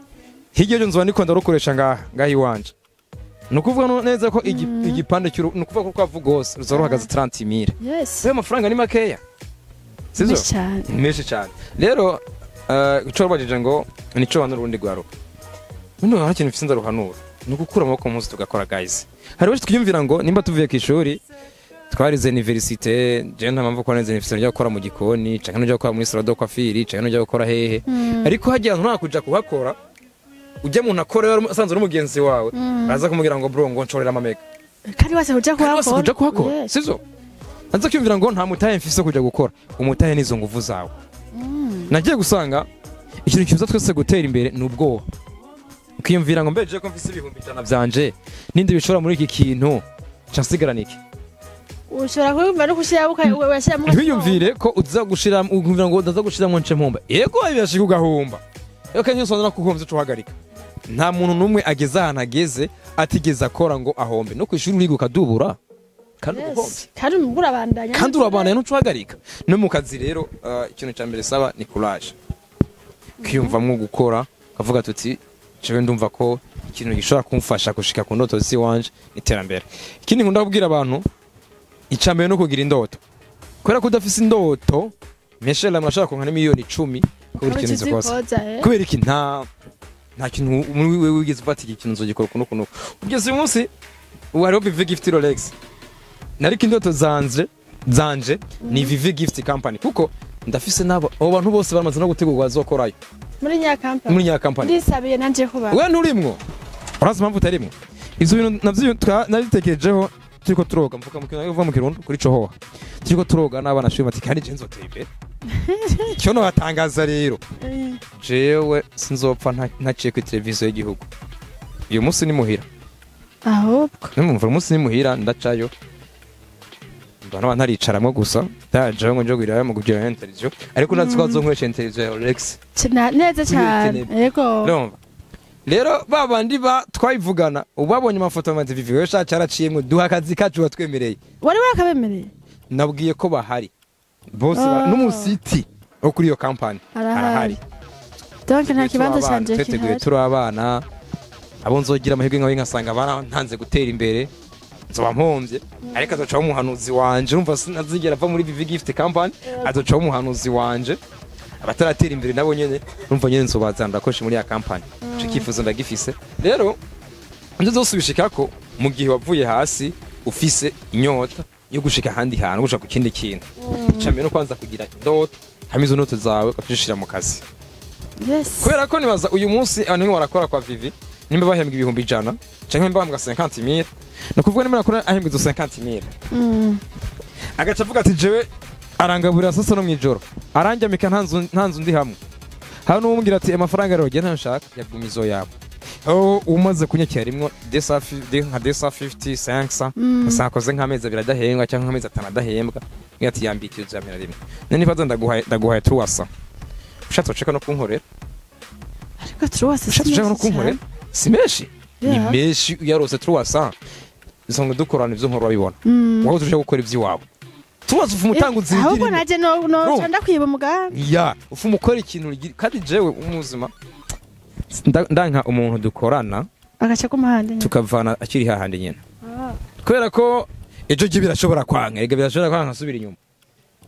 [SPEAKER 1] Hirya y'ejo nzoba ndiko ndarukoresha ngaha iwanje. Ni ukuvuga neza ko igipande ni ukuvuga ko urukwavu rwose ruza ruhagaze 30 mille. Ayo mafaranga ni makeya, sivyo?
[SPEAKER 2] Menshi cyane.
[SPEAKER 1] Ni menshi cyane. Rero ico wabajije ngo nico bantu urundi rwaruka, none hari ikintu mfise ndaruhanura, ni ugukura amaboko mu mpuzu tugakora. Guys, hari benshi twiyumvira ngo nimba tuvuye ku ishuri, twarize université, je nta mpamvu ko nize université njya gukora mu gikoni, canke njya gukora muri salon de coiffure, canke njya gukora hehe. Ariko hagiye ahantu nta kuja kuhakora, ujya muntu akora yari asanzwe ari umugenzi wawe, araza kumubwira ngo: "Bro, ngo nshorera amamega."
[SPEAKER 2] Kandi wese kuja
[SPEAKER 1] Kandi wose
[SPEAKER 2] kuhakora.
[SPEAKER 1] kuja kuhakora. Sivyo? Aza kwiyumvira ngo nta mutahe mfise kuja gukora. Umutahe nizo nguvu zawe. Nagiye gusanga ikintu kibuza twese gutera imbere ni ubwoba, ukiyumvira ngo mbeje ko mfise 100,000 vyanje, nindi bishobora muri iki kintu nca nsigarana iki?
[SPEAKER 2] Ushobora kuyumva no gushyiraho ugashyiramo.
[SPEAKER 1] Ntiwiyumvire ko uza gushira, ukumvira ngo ndaza gushiramo nce mpomba. Yego, birashika ugahomba, rero kandi usanga kuhomvya uca uhagarika. Nta muntu n'umwe ageze ahantu ageze atigeze akora ngo ahombe. No kwishuri uriga ukadubura kandi uguhomvye.
[SPEAKER 2] Yes. Kandi urabandanya.
[SPEAKER 1] Kandi urabandanya, ntuca uhagarika. No mu kazi rero, ikintu cya mbere saba ni courage, kwiyumvamwo gukora, ukavuga tuti: "Jewe ndumva ko ikintu gishobora kumfasha gushika ku ndoto z'iwanje iterambere." Ikindi nkunda kubwira abantu, icya mbere no kugira indoto, kubera ko udafise indoto, Michel, murashobora kuronka n'imiliyoni 10 kubera ikintu zikoze. Kubera iki? Nta kintu muri wewe wigeze ufata iki kintu nzogikora ukuntu ukuntu. Kugeza uyu munsi ubu hariho Vivi Gift Rolex, nariko indoto zanje ni Vivi Gift Company, kuko ndafise n'abo abo bantu bose bamaze no gutegurwa bazokorayo.
[SPEAKER 2] Muri nyakampani.
[SPEAKER 1] Muri nyakampani.
[SPEAKER 2] Ndisabiye nanje kuba.
[SPEAKER 1] We nturimwo, urazi impamvu utarimwo? Ivyo bintu navyo nabitekerejeho turiko turoga, mvuka mu kirundo, uva mu kirundo kuri cohoha, turiko turoga n'abana shuri, bati: "Kandi je nzotera imbere." Cyo no batangaza rero, jewe sinzopfa ntaciye kuri televiziyo y'igihugu. Uyu munsi ni muhira.
[SPEAKER 2] Ahubwo.
[SPEAKER 1] Nimumva, uyu munsi ni muhira, ndacayo, mbona ntaricaramwo gusa, ndajeho ngo nje kugira mu kugira interview, ariko ndazi ko bazonkoresha interview ya Rolex.
[SPEAKER 2] Neza cyane.
[SPEAKER 1] Kuri
[SPEAKER 2] Yego.
[SPEAKER 1] Urumva rero ba bandi ba twayivugana, ubabonye amafoto ya TV, wewe sha cyaraciyemwo, duha akazi kacu watwemereye.
[SPEAKER 2] Wari wakabemereye?
[SPEAKER 1] Nabwiye ko bahari bose,
[SPEAKER 2] Ah.
[SPEAKER 1] n'umusiti wo kuri iyo company.
[SPEAKER 2] Arahari.
[SPEAKER 1] Arahari.
[SPEAKER 2] Donc nta kibanza canje
[SPEAKER 1] Tweteguye
[SPEAKER 2] gihari.
[SPEAKER 1] turi abana, abo nzogira amahirwe nkawe nkasanga barantanze gutera imbere, nzoba mpombye, ariko azocaho umuhanuzi wanje. Urumva, sinazigera ava muri Vivi Gift Company, azocaho umuhanuzi wanje. Abataratera imbere nabo nyene, urumva nyene nzobazana ndakoresha muri ya company. Ico kifuzo ndagifise. Rero ibyo zose ubishikako mu gihe wavuye hasi ufise inyota yo gushika ahandi hantu, gushika ku kindi kintu. Icambere no kwanza kugira indoto, hamwe izo ndoto zawe ukazishira mu kazi. Kubera ko nibaza uyu munsi abantu bamwe barakora kwa Vivi, nimba bahembwa 100,000 canke nimba bahembwa 50,000, ni ukuvuga nimba barakora ahembwa izo 50,000, agaca avuga ati: "Jewe arangaburira sasa no mw'ijoro, arandyamika, nta nzu ndi hamwe." Hari n'uwumbwira ati: "Amafaranga rero ntayo nshaka, yaguma izo yawe." Aho umaze kunyakira rimwe nka 250, 500, ugasanga akoze nk'amezi 2 adahembwa cyangwa nk'amezi 5 adahembwa, ngira ati: "Yambikira ijamira rimwe." None nibaza ndaguhaye 300, ushatse uceka no kunkorera.
[SPEAKER 2] Ariko 300
[SPEAKER 1] Ushatse ushaka no kunkorera, si menshi, ni menshi uyarose 300. Usanga dukorana ivyo nkora urabibona, wowe tuje gukora ivy'iwawe, 300 ufu umutanga
[SPEAKER 2] Ahubwo
[SPEAKER 1] uzigira.
[SPEAKER 2] naje no
[SPEAKER 1] Urumva?
[SPEAKER 2] ndakwiba umugambi.
[SPEAKER 1] Ya ufu umukora ikintu kandi jewe umuzima ndanka umuntu dukorana
[SPEAKER 2] Agaca ku muhanda nyine.
[SPEAKER 1] Tukavana akiri hahandi nyene, kubera ko ejo gihe birashobora kwanka, ega birashobora kwanka asubira inyuma.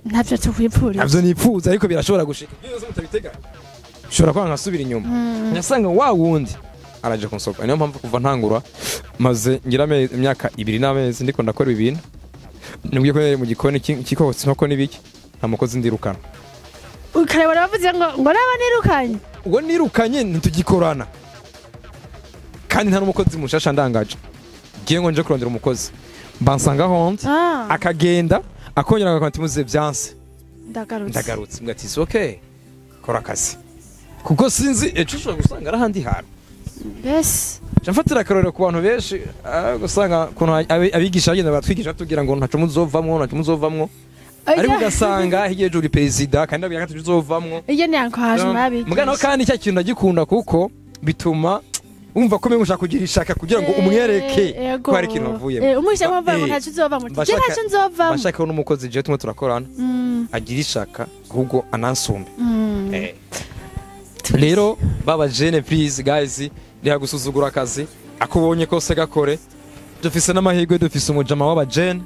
[SPEAKER 2] Ntavyo tukwipfuriza.
[SPEAKER 1] Navyo nipfuza, ariko birashobora gushika. Ibyo byose mutabiteganya, ushobora kwanga nkasubira inyuma, nyasanga wa wundi araje kunsopa. Niyo mpamvu kuva ntangura, maze ngira imyaka 2 n'amezi ndiko ndakora ibi bintu, nibwiye ko nari mu gikoni kikotsa inkoko n'ibiki, nta mukozi ndirukana.
[SPEAKER 2] Kare baravuze ngo naba nirukanye.
[SPEAKER 1] Ubwo nirukanye ntitugikorana, kandi nta n'umukozi mushasha ndangaje. Ngiye ngo nje kurondera umukozi, mbansanga honze, akagenda akongera agakora, muze byanse.
[SPEAKER 2] Ndagarutse.
[SPEAKER 1] Ndagarutse, mbwa ati okay, kora akazi, kuko sinzi ejo ushobora gusanga ari ahandi hantu.
[SPEAKER 2] Yes.
[SPEAKER 1] Nca mfatira akarorero ku bantu benshi, gusanga ukuntu abigisha bagenda batwigisha batubwira ngo ntaco muzovamwo, ntaco muzovamwo, ariko ugasanga hirya y'ejo uri perezida kandi abwira ko ataco uzovamwo.
[SPEAKER 2] Iyo ni encouragement y'abigisha.
[SPEAKER 1] Mugano kandi cya kintu ndagikunda, kuko bituma wumva ko umenga ushaka kugira ishaka kugira ngo umwereke ko hari ikintu wavuyemo.
[SPEAKER 2] Umwishe ko mvuye ngo ntacyo uzovamo. Je ntacyo nzovamo.
[SPEAKER 1] Bashaka n'umukozi je tumwe turakorana agira ishaka, ahubwo anansumbe. Rero baba jene, please guys, reka gusuzugura akazi, akubonye kose gakore. Dufise n'amahirwe, dufise umujama w'aba jene.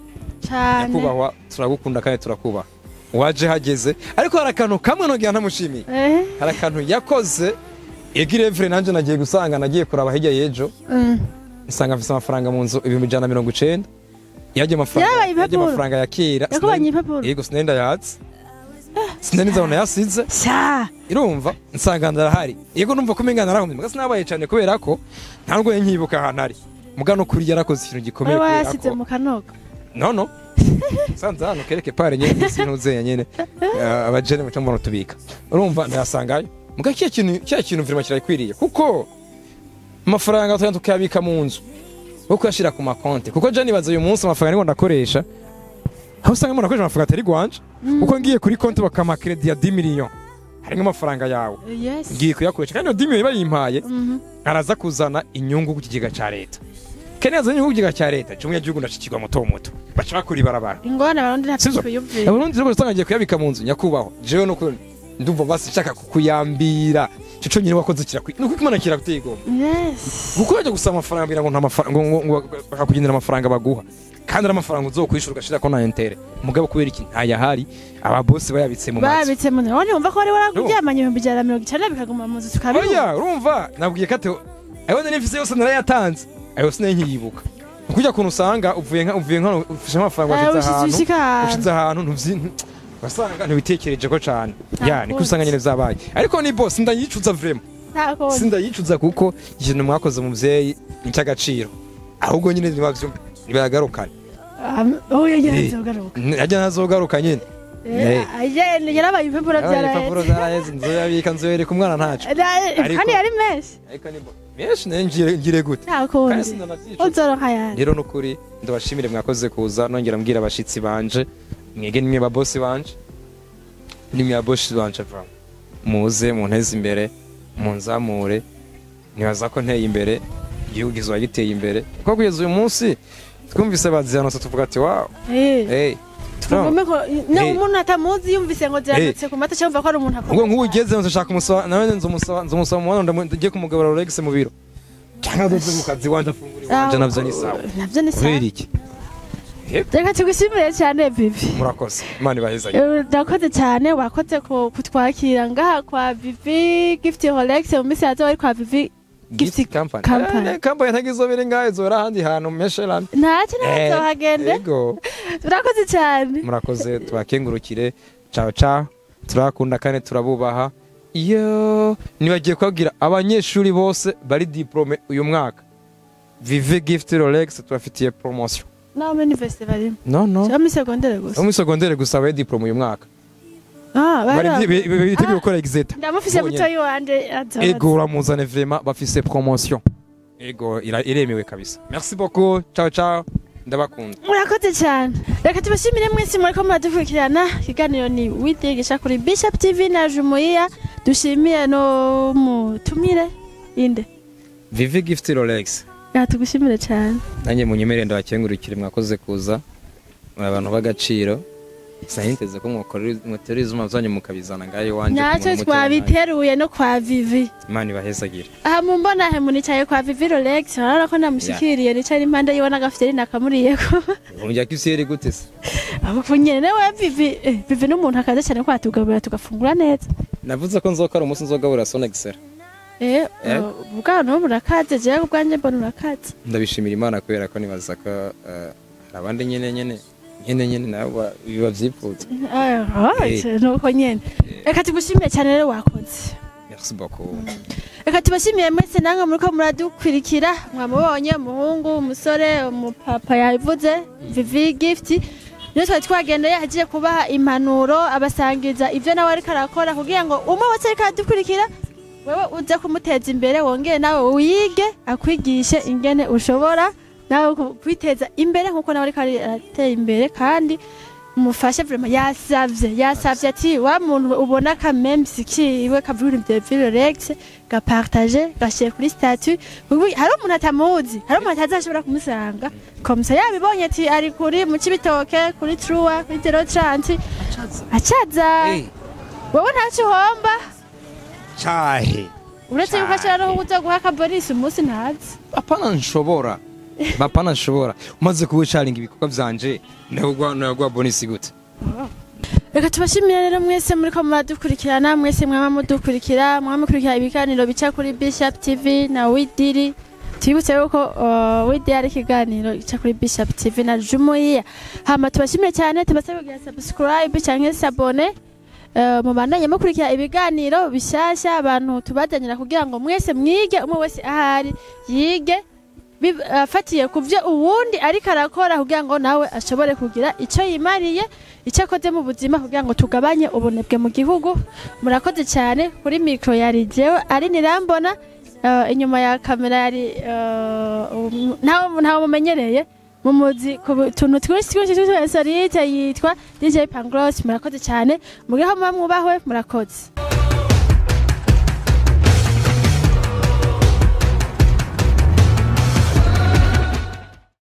[SPEAKER 2] Cyane.
[SPEAKER 1] Nyakubahwa, turagukunda kandi turakubaha, waje hageze. Ariko hari akantu kamwe nongera ntamushimiye. Hari akantu yakoze egirevure, nanjye nagiye gusanga, nagiye kuraba hirya y'ejo, nsanga afise amafaranga mu nzu 190,000. Yagiye amafaranga,
[SPEAKER 2] Yabaye
[SPEAKER 1] yagiye
[SPEAKER 2] impapuro.
[SPEAKER 1] amafaranga ya kera.
[SPEAKER 2] Yakubanye impapuro.
[SPEAKER 1] Yego, sinenda yatse, sinari nzabona yasize.
[SPEAKER 2] Sha.
[SPEAKER 1] Irumva nsanga ndarahari. Yego, numva ko umenga narahomye, muga sinabaye cyane kubera ko ntabwo nkibuka ahantu ari. Muga no kuri yarakoze ikintu gikomeye
[SPEAKER 2] Wari
[SPEAKER 1] kubera
[SPEAKER 2] wayasize
[SPEAKER 1] ko
[SPEAKER 2] mu kanogo.
[SPEAKER 1] No, sanze hano kereke pare nyene sinuzenya nyene, abajene muca mbona tubika, urumva ndayasangayo. Muga kiya kintu vraiment kirakwiriye, kuko amafaranga tugenda tukayabika mu nzu wo kuyashira ku makonte, kuko je nibaza uyu munsi amafaranga niko ndakoresha, aho usanga umuntu akoresha amafaranga atari gwanje, kuko ngiye kuri konti bakampa crédit ya 10 millions, harimo amafaranga yawe, ngiye kuyakoresha, kandi iyo 10 millions bayimpaye, araza kuzana inyungu ku kigega ca leta. Kene yazanye inyungu ku kigega ca leta cy'umunyagihugu, ndashikirwa muto muto, baca bakora ibarabara.
[SPEAKER 2] Ingorane Abarundi ntacyo
[SPEAKER 1] Sivyo?
[SPEAKER 2] twiyumvira.
[SPEAKER 1] Abarundi rero usanga ngiye kuyabika mu nzu. Nyakubahwa, jewe no ndumva basi nshaka kukuyambira, ico conyine wakoze kirakwiye, nuko Imana kirakuteye igomba, kuko wajya gusaba amafaranga mbwira ngo nta mafaranga, ngo bakakugenera amafaranga baguha, kandi ari amafaranga uzokwishura ugashirako na intérêt. Mugabo kubera iki ntayahari? Ababosi bayabitse mu mazu.
[SPEAKER 2] Babitse mu nzu. None wumva ko wari warakuryamanye 190,000 bikaguma mu nzu tukabibura.
[SPEAKER 1] Oya, urumva nabwiye ko ati ayo nari mfise yose narayatanze, ayo sinari nkiyibuka. Kujya kuntu usanga uvuye nka ufishe amafaranga, washize ahantu,
[SPEAKER 2] ushika ahantu.
[SPEAKER 1] Ushize ahantu ugasanga ntibitekereje ko cane ya niko
[SPEAKER 2] Nta
[SPEAKER 1] usanga nyene vyabaye. Ariko ni boss, ndayicuza vraiment.
[SPEAKER 2] Nta kundi.
[SPEAKER 1] Sindayicuza, kuko ikintu mwakoze muvyeyi ni icy'agaciro. Ahubwo nyine nibavyumve, nibayagarukane.
[SPEAKER 2] Oya, yarazogaruka.
[SPEAKER 1] Ajya ntazogaruka nyine.
[SPEAKER 2] Yarabaye impapuro.
[SPEAKER 1] Ibipapuro
[SPEAKER 2] byaraheze.
[SPEAKER 1] Byaraheze, nzoyabika, nzoyereka umwana ntaco.
[SPEAKER 2] Kandi yari menshi.
[SPEAKER 1] Ariko ni menshi nayo ngire gute?
[SPEAKER 2] Nta
[SPEAKER 1] Kandi
[SPEAKER 2] kundi.
[SPEAKER 1] sindanavyicuza.
[SPEAKER 2] Uzoroka yandi.
[SPEAKER 1] Rero nukuri ndabashimire, mwakoze kuza. Nongera mbwira abashitsi banje, mwege nimwe babosi banje, nimwe babosi banje va muze munteze imbere, munzamure. Nibaza ko nteye imbere igihugu kizoba giteye imbere, kuko kugeza uyu munsi twumvise bazihanutse tuvuga ati wow. Hey.
[SPEAKER 2] Tuvume ko no umuntu atamuzi yumvise ngo ziranutse ku mata, cyangwa ko ari umuntu
[SPEAKER 1] Ubwo
[SPEAKER 2] akomeye.
[SPEAKER 1] nk'ubu ugeze nshaka kumusaba, nawe nzomusaba umubonano, ngiye kumugabura Rolex mu biro, cyangwa nzoze mu kazi wanje afungura iwanje, navyo ni sawa.
[SPEAKER 2] Navyo ni sawa.
[SPEAKER 1] Kubera iki?
[SPEAKER 2] Reka tugushimire cyane, Bibi.
[SPEAKER 1] Murakoze, Imana ibahezanye.
[SPEAKER 2] Ndakoze cyane, wakoze kutwakira ngaha kwa Vivi Gift Rolex. Mu minsi yazo wari kwa Vivi Gift
[SPEAKER 1] Company.
[SPEAKER 2] Company.
[SPEAKER 1] Company ntagizobere ngaho, izobera ahandi hantu mesherane.
[SPEAKER 2] Ntacyo, ntazohagende.
[SPEAKER 1] Yego.
[SPEAKER 2] Turakoze cyane.
[SPEAKER 1] Murakoze, tubakengurukire. Ciao ciao, turakunda kandi turabubaha. Iyo nibagiye kubabwira, abanyeshuri bose bari diplômé uyu mwaka, Vivi Gift Rolex tubafitiye promotion.
[SPEAKER 2] Naho muri université barimo?
[SPEAKER 1] No.
[SPEAKER 2] Cyangwa muri secondaire gusa?
[SPEAKER 1] Bo muri secondaire gusa, bari diplômé uyu mwaka.
[SPEAKER 2] Ah,
[SPEAKER 1] bari
[SPEAKER 2] bari
[SPEAKER 1] biteguye gukora exeta.
[SPEAKER 2] Ndamufise
[SPEAKER 1] Bonyene.
[SPEAKER 2] mutoyi wanje azoza.
[SPEAKER 1] Ego, uramuzane, vraiment bafise promotion. Ego, iremewe kabisa. Merci beaucoup, ciao ciao, ndabakunda.
[SPEAKER 2] Murakoze cyane. Reka tubashimire mwese muriko muradukurikirana. Ikiganiro ni Widigisha kuri Bishop TV na Jumuiya. Dushimiye no mutumire inde?
[SPEAKER 1] Vivi Gift Rolex.
[SPEAKER 2] Reka tugushimire cyane.
[SPEAKER 1] Nanjye munyemere ndabakengurukire, mwakoze kuza, muri abantu b'agaciro. Siniteze ko mwokorera izuma zanyu mukabizana ngayo iwanje.
[SPEAKER 2] Natwe twabiteruye no kwa Vivi.
[SPEAKER 1] Imana ibahezagire.
[SPEAKER 2] Aha mumbona he municaye kwa Vivi Rolex, urabona ko namushikiriye, nicaye impande yiwe n'agafyeri nakamuriyeko.
[SPEAKER 1] Unjya kisiyeri gute se?
[SPEAKER 2] Abo nyene we Vivi, Vivi n'umuntu akaze cyane ko atugaburira tugafungura neza.
[SPEAKER 1] Navuze ko nzokora umunsi nzogabura Son Excel.
[SPEAKER 2] Ubwa no murakaze, jewe ubwanje mbona urakaze.
[SPEAKER 1] Ndabishimira Imana kubera ko nibaza ko hari abandi nyene nabo biba vyipfuza.
[SPEAKER 2] Nuko nyene. Reka tugushimire cyane rero wakoze.
[SPEAKER 1] Merci beaucoup.
[SPEAKER 2] Reka tubashimiye mwese namwe muriko muradukurikira, mwamubonye umuhungu, umusore, umupapa yabivuze, Vivi Gift. Niyo twari twagendeye agiye kubaha impanuro, abasangiza ivyo nawe ariko arakora kugira ngo umwe wese ariko aradukurikira wewe uze kumuteza imbere, wongere nawe wige akwigishe ingene ushobora nawe kwiteza imbere nkuko nawe ariko aratera imbere, kandi mufashe vraiment. Yasavye ati wa muntu ubona ka memes kiwe kavuga ibyo Rolex ga partager gashire kuri statut, hari umuntu atamuzi, hari umuntu atazashobora kumusanga komsa yabibonye ati ari kuri mu Cibitoke, kuri Trua, kuri 030 acaza. Wowe ntacyo uhomba
[SPEAKER 1] cahe,
[SPEAKER 2] uretse yuko ashobora no kuza guha ka bonus umunsi ntazi.
[SPEAKER 1] Apana nshobora bapana nshobora umaze kuwicaringa ibikorwa vyanje nagwa bonus gute.
[SPEAKER 2] Reka tubashimire rero mwese muriko muradukurikirana, mwese mwama mudukurikira, mwamukurikira ibiganiro bica kuri Bishop TV na Widiri. Tubibutse yuko Widiri ari ikiganiro gica kuri Bishop TV na Jumuiya. Hama tubashimire cyane, tubasabe kugira subscribe canke s'abonner. Mubandanye mukurikira ibiganiro bishasha abantu tubazanira kugira ngo mwese mwige, umwe wese ahari yige afatiye kuvyo uwundi ariko arakora kugira ngo nawe ashobore kugira ico yimariye, ico akoze mu buzima kugira ngo tugabanye ubunebwe mu gihugu. Murakoze cyane. Kuri micro yari jewe ari Nirambona, inyuma ya kamera yari ntawe mumenyereye mumuzi ku tuntu twinshi twinshi yitwa DJ Pangros. Murakoze cyane, mugihe mwubahwe, murakoze.